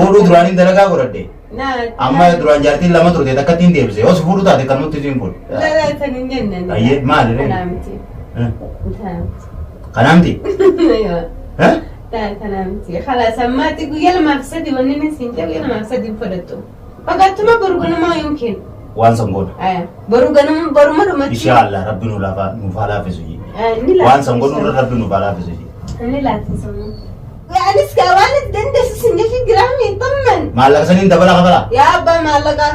Fuudhuu duraaniin dalagaa godhadhe. Naa. Amma duraan jaartiin lama turte takka ittiin deebise. Yoo si fuudhuu taate kanumatti siin fuudhu. Lala tan hin jenne. Ayyee maali ree? Kanaa miti. Eh, Kanaa miti. Kanaa miti? Eh? Kanaa miti. Khalaas ammaatti guyyaa 2 fi 3 wanni inni siin jedhu guyyaa 2 fi 3 hin fudhattu. Fagaatuma boru ganamaa yookiin. Waan san goona. Boru ganama boruma dhumatti. Inshaa Allah rabbi nu lafa nuuf haa laaffisu jee. Ni Waan san godhu irra rabbi nuuf haa laaffisu jee. Ni laaffisa. Anis kaa waan itti dandeessu sin jechuun giraamii xamman. Maallaqa saniin dabala kafalaa. Yaa abbaa maallaqaa.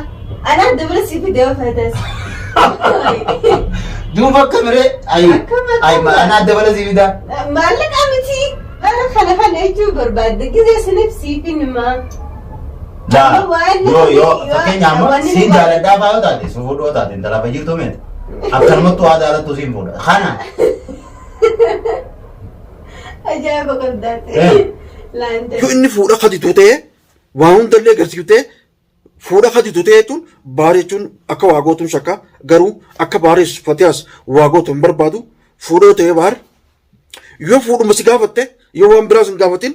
Anaa dabala si fidee ofatas. Duuba akka miree ayi Akkam ayi akkam. anaa dabala si fidaa. Maallaqa miti. Bara kana kana jechuu barbaadde gizee saniif siif himaa. Laa Amma waan yoo yoo yoo- fakkeenya amma wanni siin nu- jaaladhaa faa yoo taate si fuudhoo taate intala fayyirtuu meeta. Akkanumattu haa jaalattu siin fuudha. Kana Ajaa'iba qabdaate. Laante. Yoo inni fuudha kaditu ta'e waa hundallee agarsiiftee fuudha kaditu ta'e jechuun baar jechuun akka waa gootuun shakka garuu akka baaris fatiyaas waa gootu hin barbaadu fuudha yoo ta'e baar yoo fuudhuma si gaafatte yoo waan biraas hin gaafatin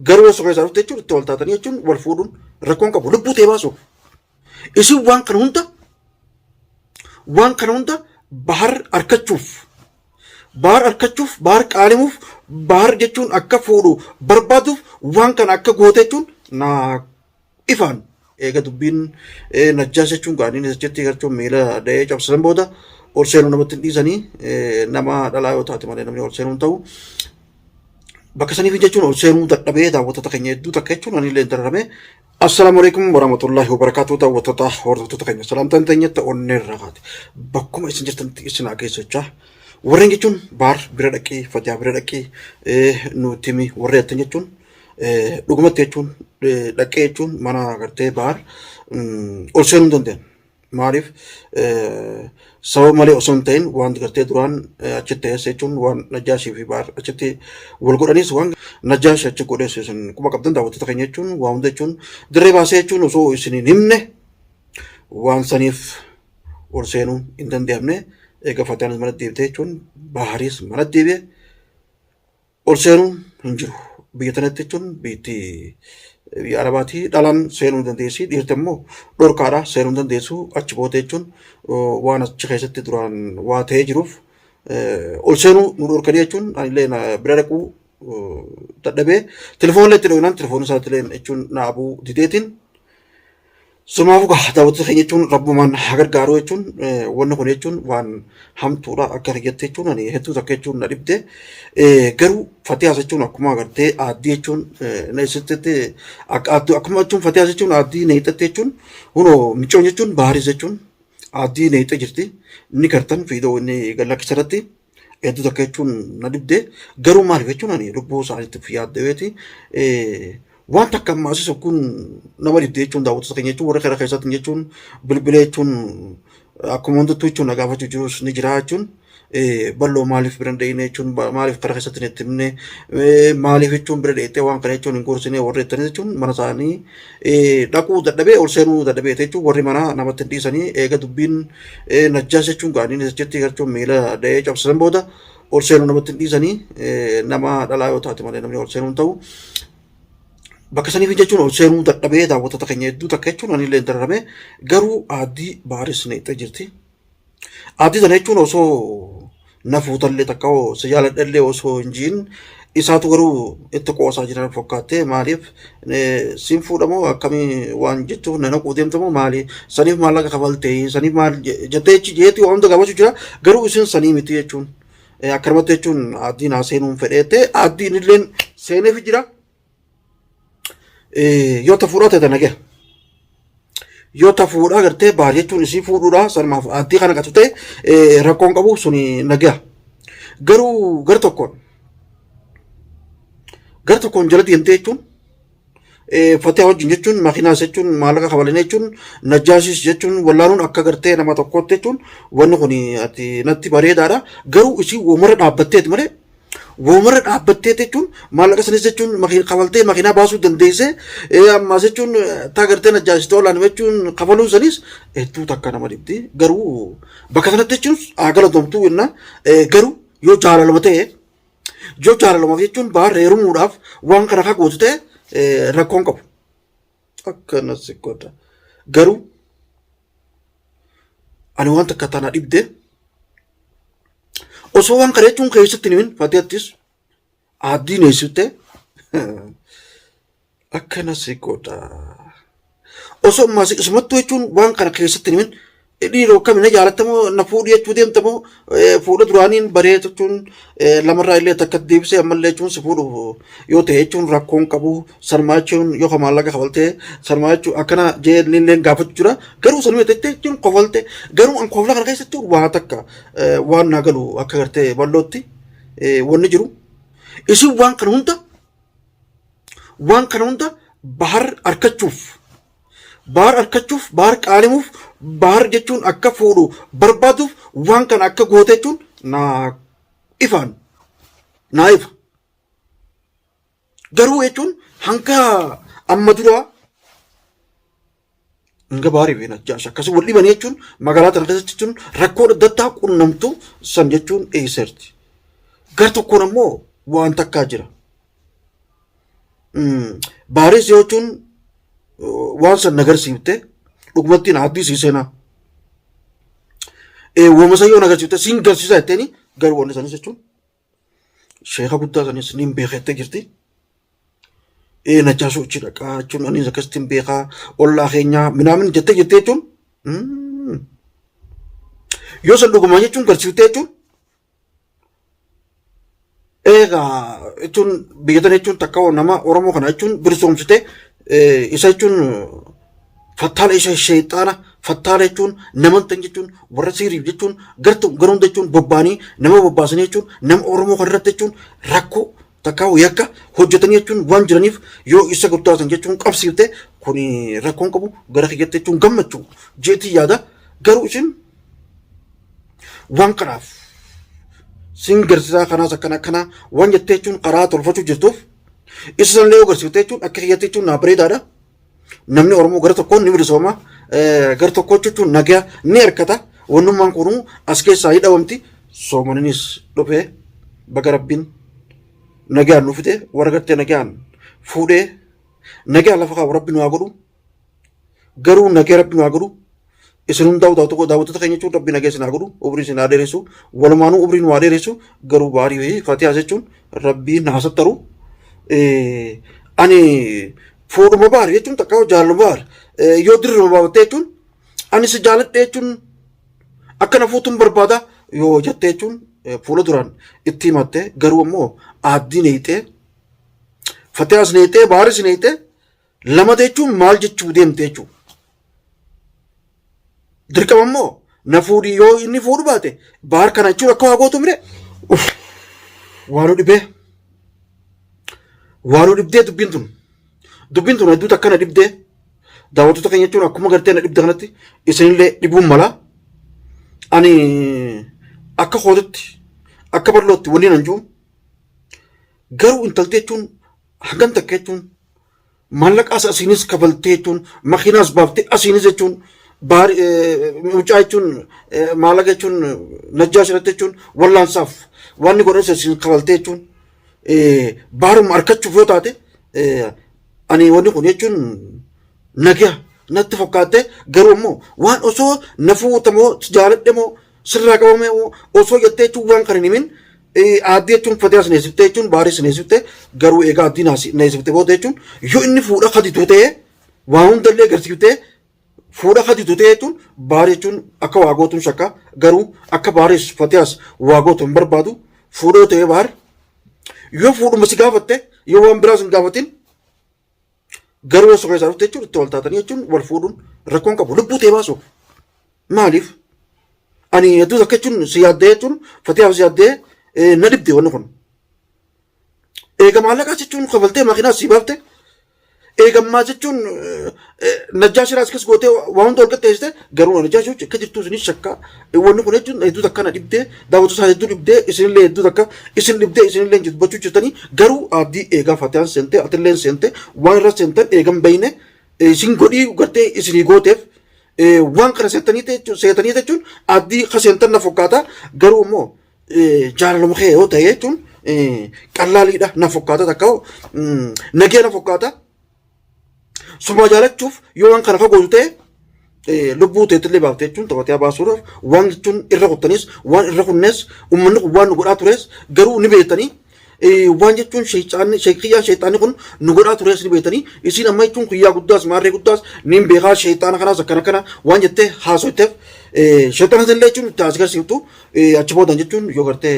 garuu osoo keessaa dhufte jechuun itti wal taatanii jechuun wal fuudhuun rakkoon qabu lubbuu ta'e baasuuf isin waan kana hunda bahar arkachuuf bahar arkachuuf bahar qaalimuuf bahar jechuun akka fuudhu barbaaduuf waan kana akka goote jechuun naa ifaan eega dubbiin najjaas jechuun gaaniin achitti jechuun miila da'ee cabsan booda ol seenuu namatti hin dhiisanii nama dhalaa yoo taate malee namni ol seenuu hin ta'u. Bakka saniif jechuun ol seenuu dadhabee daawwattoota keenya hedduu takka jechuun ani illee dararame. Assalaamu alaikum warahmatullahi wabarakatuh daawwattoota hordoftoota keenya salaamtaan teenyatti onnee irraa kaate bakkuma isin jirtanitti isin haa geessu jechaa. Warreen jechuun baar bira dhaqii fatiyaa bira dhaqii nutti himi warri jettan jechuun dhugumatti jechuun dhaqee jechuun mana gartee baar ol seenuu hin dandeenye. Maaliif sababa malee osoo hin ta'in waan gartee duraan achitti ta'es jechuun waan Najjaashii fi baar achitti wal godhanis waan Najjaash achi godhes isin quba qabdan daawwattoota keenya jechuun waa hunda jechuun dirree baasee jechuun osoo isin hin himne waan saniif ol seenuu hin danda'amne eega Fatiyaanis mana deebitee jechuun Baharis mana deebi'e ol seenuun hin jiru. Biyya tanatti jechuun biyyatti biyya Arabaatii dhalaan seenuu hin dandeessi. Dhiirti immoo dhorkaadha seenuu hin dandeessu. Achi booda jechuun waan achi keessatti duraan waa ta'ee jiruuf ol seenuu nu dhorkanii jechuun anillee bira dhaquu dadhabee telefoonillee itti dhoofnaan telefoon isaatti illee jechuun naabuu dideetiin Sumaafuu gaa daawwattoota keenya jechuun rabbumaan haa gargaaru jechuun wanni kun jechuun waan hamtuudha akka kiyyatti jechuun ani hedduu takka jechuun na dhibde garuu fatiyaas jechuun akkuma agartee aaddii jechuun na ibsitetti akkuma jechuun fatiyaas jechuun aaddii na hixatte jechuun hunoo micoon jechuun baaris jechuun aaddii na hixee jirti ni gartan fiidoo inni gallakkisa irratti hedduu takka jechuun na dhibde garuu maaliif jechuun ani lubbuu isaaniitiif yaaddeeeti waan takka ammaa asii sokkuun nama dhibde jechuun daawwattoota keenya jechuun warra karaa keessatti jechuun bilbila jechuun akkuma hundattuu jechuun na gaafachuu jirus ni jira jechuun bal'oo maaliif bira hin dhayine jechuun maaliif karaa keessatti hin itti himne maaliif jechuun bira dheettee waan kana jechuun hin gorsine warri jettanis jechuun mana isaanii dhaquu dadhabee ol seenuu dadhabee jechuun warri manaa namatti hin dhiisanii eega dubbiin Najjaas jechuun gaaniin achitti jechuun miila da'ee cabsan booda ol seenuu namatti hin dhiisanii nama dhalaa yoo taate malee namni ol seenuu hin ta'u. Bakka saniif jechuun ol seenuu dadhabee daawwattoota keenya hedduu takka jechuun ani illee dararame garuu aaddii baaris neexxee jirti. Aaddii sana jechuun osoo na fuutallee takka hoo si jaaladhallee osoo hin jiin isaatu garuu itti qoosaa jiran fakkaatte maaliif siin fuudhamoo akkamii waan jechuuf na naquu deemtamoo maali saniif maallaqa kafaltee saniif maal jettee jeetii waan hunda gaafachuu jira garuu isin sanii miti jechuun akkanumatti jechuun addiin haa seenuun fedheette addiin illeen seeneef jira. Yoo ta fuudhaa ta'e nagaya. Yoo ta fuudhaa gartee baar jechuun isii fuudhuudha sanumaaf addii kana qatu ta'e rakkoon qabu suni nagaya. Garuu gara tokkoon jala deemtee jechuun Fatihaa wajjin jechuun makiinaas jechuun maallaqa kafalan jechuun najjaashis jechuun wallaaluun akka gartee nama tokkootti jechuun wanni kun ati natti bareedaadha. Garuu isii womarra dhaabbatteeti malee Womarra dhaabbattee jechuun maallaqa sanis jechuun kafaltee makiinaa baasuu dandeessee ammaas jechuun taa gartee najjaashitee olaan jechuun kafaluun sanis hedduu takka nama dhibdi. Garuu bakka sanatti jechuun haa galatoomtuu jenna. Garuu yoo jaalaluma ta'e yoo jaalalumaaf jechuun baarra heerumuudhaaf waan kana akka gootu ta'e Rakkoon qabu. Akkana si godha. Garuu ani waan takka tana dhibde osoo waan kana jechuun keessatti hin himin Fatiyattis aaddii neessifte akkana si godha. Osoo ammaa isumattuu jechuun waan kana keessatti hin himin dhiiroo akkami na jaalattamoo na fuudhi jechuu deemtamoo fuudha duraaniin baree jechuun lamarraa illee takka deebisee ammallee jechuun si fuudhu yoo ta'e jechuun rakkoon qabu sanumaa jechuun yoo ka maallaqa kafaltee sanumaa jechuun akkana jee illee gaafachuu jira garuu sanuma jettee jechuun kofalte garuu an kofla kana keessatti waa takka waan naa galu akka gartee bal'ootti wanni jiru isin waan kana hunda waan kana hunda bahar arkachuuf Bahar arkachuuf, bahar qaalimuuf, bahar jechuun akka fuudhu barbaaduuf waan kana akka goote jechuun naa ifaan naa ifa. Garuu jechuun hanga amma duraa hanga baharii fi najjaash akkasii wal dhibanii jechuun magaalaa tana keessatti jechuun rakkoo adda addaa qunnamtu san jechuun eesserti. Gar tokkoon ammoo waan takkaa jira. Baaris jechuun waan san nagarsiifte dhugumatti na abdii sii seenaa. Wama san yoo nagarsiifte siin garsiisaa jetteeni garuu wanni sanis jechuun sheeka guddaa sanis niin beekettee jirti. Najaasuu achi dhaqaa jechuun anis akkasitti hin beekaa ollaa keenyaa minaamin jettee jirti jechuun. Yoo san dhugumaa jechuun garsiiftee jechuun Egaa jechuun biyya tana jechuun takka nama Oromoo kana jechuun bilisoomsite isa jechuun fattaala isa sheexaana fattaala jechuun nama hin ta'in jechuun warra siiriif jechuun gartuu gara hunda jechuun bobbaanii nama bobbaasanii jechuun nama Oromoo kana irratti jechuun rakkoo takka yakka hojjetanii jechuun waan jiraniif yoo isa guddaa san jechuun qabsiifte kun rakkoon qabu gara kiyyatti jechuun gammachuu jeetii yaada garuu isin waan kanaaf sin garsiisaa kanaas akkana akkana waan jettee jechuun karaa tolfachuu jirtuuf isa sanillee yoo garsiifte jechuun akka kiyyatti jechuun naa bareedaadha. Namni Oromoo gara tokkoon ni bilisooma gara tokkoon jechuun nagaa ni argata wannummaan kunuu as keessaa hidhamamti soomaninis dhufee baga rabbiin nagaan nu fide warra gartee nagaan fuudhee nagaan lafa kaa'u rabbi nu haa godhu. Garuu nagee rabbi nu haa godhu. Isin hundaa'u daawwattoota keenya jechuun rabbi nagee isin haa godhu. Umrii isin haa dheeressu. Walumaanuu umrii nu haa dheeressu. Garuu baarii fi fatihaa jechuun rabbiin haa sattaru. Ani fuudhuma baari jechuun takka jaalaluma baari. Yoo dirruma baafattee jechuun ani si jaaladhe jechuun akka na fuutuun barbaada yoo jettee jechuun fuula duraan itti himatte garuu ammoo aaddii neeyxee fatihaas neeyxee baaris neeyxee Lamata jechuun maal jechuu deemte jechuudha. Dirqama immoo na fuudhii yoo inni fuudhu baate baar kana jechuun akka waa gootu mire. Waanuu dhibee. Waanuu dhibdee dubbiin tun. Dubbiin tun hedduutu akkana dhibdee. Daawwattoota keenya jechuun akkuma gartee na dhibde kanatti isinillee dhibuun mala. Ani akka kootitti akka bal'ootti waliin hin jiru. Garuu intalti jechuun hangam takka jechuun maallaqaas asiinis kafaltee jechuun makiinaas baaftee asiinis jechuun mucaa jechuun maallaqa jechuun najjaa irratti jechuun wallaansaaf waan inni godhan asiin kafaltee jechuun baaruma argachuuf yoo taate ani wanni kun jechuun nagaa natti fakkaatte garuu immoo waan osoo na fuutamoo jaaladhe moo sirraa qabame osoo jettee jechuun waan kana hin himin aaddii jechuun fatihaas neesiftee jechuun baariis neesiftee garuu egaa aaddii neesiftee booda jechuun yoo inni fuudha kaditu ta'e waa hundallee garsiiftee fuudha kaditu ta'e jechuun baarii jechuun akka waa gootuun shakka garuu akka baariis fatihaas waa gootu hin barbaadu fuudha yoo ta'e baar yoo fuudhuma si gaafatte yoo waan biraas hin gaafatin Garuu osoo keessaa dhufte jechuun itti wal taatanii jechuun wal fuudhuun rakkoon qabu lubbuu ta'e baasuuf. Maaliif? Ani hedduu takka jechuun si yaaddee jechuun fatihaaf si yaaddee na dhibde wanni kun. Eega maallaqaa jechuun kafaltee makiinaa si baafte. Eegammaa jechuun najjaa shiraas akkas gootee waa hunda ol qixxeessite garuu najjaa jechuun akka jirtu isin shakkaa wanni kun jechuun hedduu takka na dhibdee daawwattoota isaa hedduu dhibdee isinillee hedduu takka isin dhibdee isinillee dubbachuu jirtanii garuu abdii eegaa fatiyaan seente atilleen seente waan irra seentan eegan bayne isin godhii gartee isinii gooteef waan kana seetanii seetanii jechuun abdii ka seentan na fakkaata garuu immoo jaalaluma kee yoo ta'e jechuun qallaaliidha na fakkaata takka nagee na fakkaata. Suma jaalachuuf yoo waan kana fagootu ta'e lubbuu teetillee baafte jechuun taphatee baasuudhaaf waan jechuun irra kuttanis waan irra kunnes uummanni kun waan nu godhaa tures garuu ni beektanii waan jechuun sheexaanni sheekiyyaan sheexaanni kun nu godhaa tures ni beektanii isiin amma jechuun kiyyaa guddaas maarree guddaas niin beekaa sheexaana kanaas akkana kana waan jettee haasoyteef sheexaana illee jechuun itti as garsiiftu achi boodan jechuun yoo gartee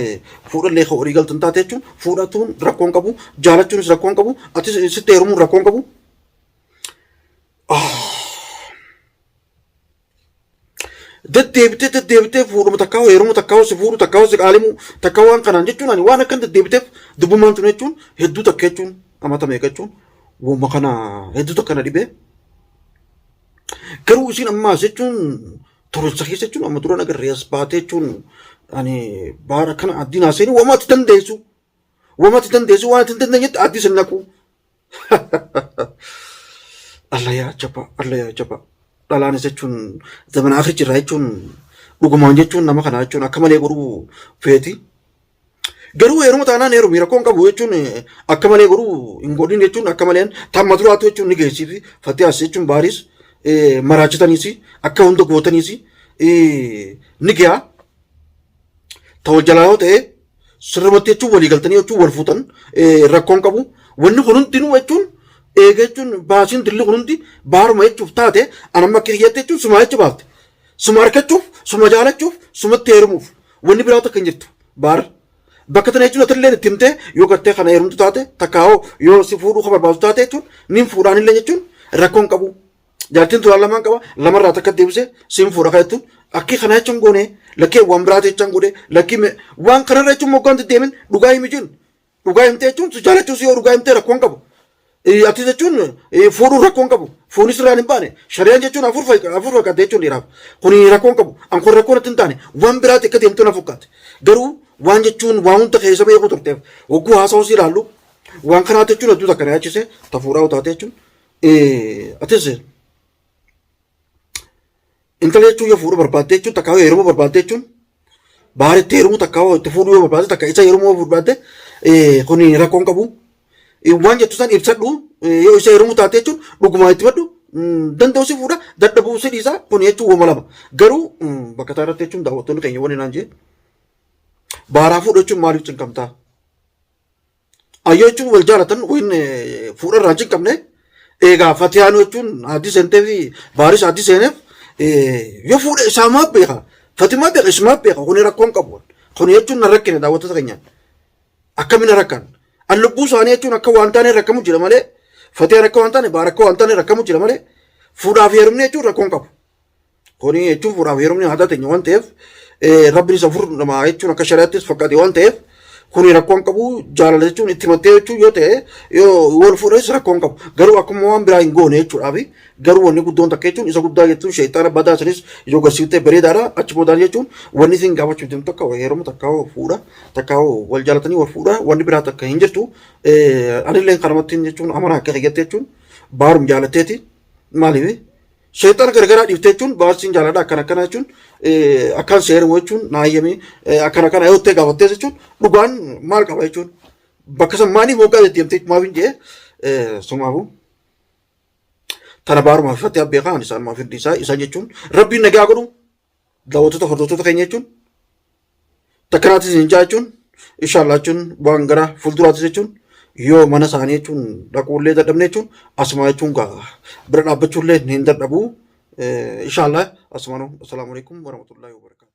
fuudhallee kan walii galtan taate jechuun fuudhatuun rakkoon qabu jaalachuunis rakkoon qabu atis sitti heerumuun rakkoon qabu. Deddeebitee deddeebitee fuudhuma takkaa heeruma takkaa si fuudhu takkaa si qaalimu takkaa waan kanaan jechuun ani waan akkan deddeebiteef dubbummaan tun jechuun hedduu takka jechuun amata meeqa jechuun wama kana hedduu takka na dhibee. Garuu isiin ammaas jechuun turinsa keessa jechuun amma dura nagarree as baatee jechuun ani baara kana addiin haaseenii wama ati dandeessu wama ati dandeessu waan ati hin dandeenyetti addii sin naqu. Allah yaa jabaa, Allah yaa jabaa. Dhalaanis jechuun zamana akhir jirra jechuun dhugumaan jechuun nama kana jechuun akka malee godhuu feeti. Garuu heeruma taanaan heerumi rakkoon qabu jechuun akka malee godhuu hin godhin jechuun akka maleen tamma duraatu jechuun ni geessifi fatiyaas jechuun baariis maraachitaniis akka hunda gootaniis ni ga'a. Ta wal jalaa yoo ta'e sirrumatti jechuun walii galtanii jechuun wal fuutan rakkoon qabu. Wanni kun hundinuu jechuun eega jechuun baasiin dilli kun hundi baaruma jechuuf taate anamma akka kiyyatti jechuun sumaa jecha baafte. Suma argachuuf, suma jaalachuuf, sumatti heerumuuf wanni biraa takka hin jirtu. Baar bakka tana jechuun atillee itti himtee yoo gartee kana heerumtu taate takka hoo yoo si fuudhuu ka barbaadu taate jechuun nin fuudhaan illee jechuun rakkoon qabu. Jaartiin turaa lamaan qaba lamarraa takka deebisee siin fuudha kan jettuun akki kana jechuun goone lakkee waan biraa jechaan godhe lakkii waan kanarra jechuun moggaan deddeemin dhugaa himi jechuun dhugaa himtee jechuun si jaalachuus yoo dhugaa himtee rakkoon qabu. Ati jechuun fuudhuun rakkoon qabu fuunis irraan hin baane shariyaan jechuun afur fakkaate jechuun dhiiraaf kuni rakkoon qabu an kun rakkoon itti hin taane waan biraatti akka deemtu na fakkaate garuu waan jechuun waan hunda keessa beekuu turteef hogguu haasawuu si ilaallu waan kanaatti jechuun hedduu takka na yaachise tafuudhaa taate jechuun Atis intala jechuun yoo fuudhuu barbaadde jechuun takka yoo heerumuu barbaadde jechuun baaritti heerumuu takka yoo itti fuudhuu yoo barbaadde takka isa heerumuu yoo barbaadde kun rakkoon qabu. Waan jettu san ibsadhu yoo isa heerumuu taate jechuun dhugumaa itti madhu danda'u si fuudha dadhabuu si dhiisa kun jechuun wama lama. Garuu bakka isaa irratti jechuun daawwattoonni keenya wani naan jee baaraa fuudhu jechuun maaliif cinqamtaa? Ayyoo jechuun wal jaalatan wayin fuudha irraa hin cinqamne eegaa fatiyaanuu jechuun haaddi seentee fi baaris haaddi seeneef yoo fuudha isaa maaf beeka fatimaa beeka isumaaf beeka kuni rakkoon qabu kuni jechuun na rakkine daawwattoota keenyaan akkamiin na rakkan an lubbuu isaanii jechuun akka waan taane rakkamu jira malee fatiyaan akka waan taane baar akka waan taane rakkamu jira malee fuudhaaf heerumni jechuun rakkoon qabu. Kuni jechuun fuudhaaf heerumni aadaa teenya waan ta'eef rabbiin isa fur namaa jechuun akka shari'aattis fakkaate waan ta'eef kuni rakkoon qabu jaalala jechuun itti mattee jechuun yoo ta'e yoo wal fuudhanis rakkoon qabu garuu akkuma waan biraa hin goone jechuudhaaf garuu wanni guddoon takka jechuun isa guddaa jechuun sheexaana badaa sanis yoo garsiiftee bareedaadha achi boodaan jechuun wanni isin gaafachuuf deemtu takka heeruma takka fuudha takka wal jaalatanii wal fuudha wanni biraa takka hin jirtu anillee kanumatti jechuun amanaa akka kiyyatti jechuun baarum jaalatteeti maaliif Sheexana garagaraa dhiiftee jechuun baarsiin jaaladha akkana akkana jechuun akkaan seeramu jechuun naayyamee akkana akkana yoo ta'e gaafattee jechuun dhugaan maal qaba jechuun bakka san maaliif moggaa deddeemtee maaf hin jee sumaafu tana baarumaaf ifatti abbeekaa ani isaan maaf hin dhiisaa isaan jechuun rabbiin nagaa godhu daawwattoota hordoftoota keenya jechuun takkanaatis hin jaa jechuun inshaallah jechuun waan gara fuulduraatis jechuun yoo mana isaanii jechuun dhaquullee dadhabne jechuun asumaa jechuun gaa bira dhaabbachuullee hin dadhabu inshaallah asumaanuu assalaamu alaikum warahmatullahi wabarakatuh.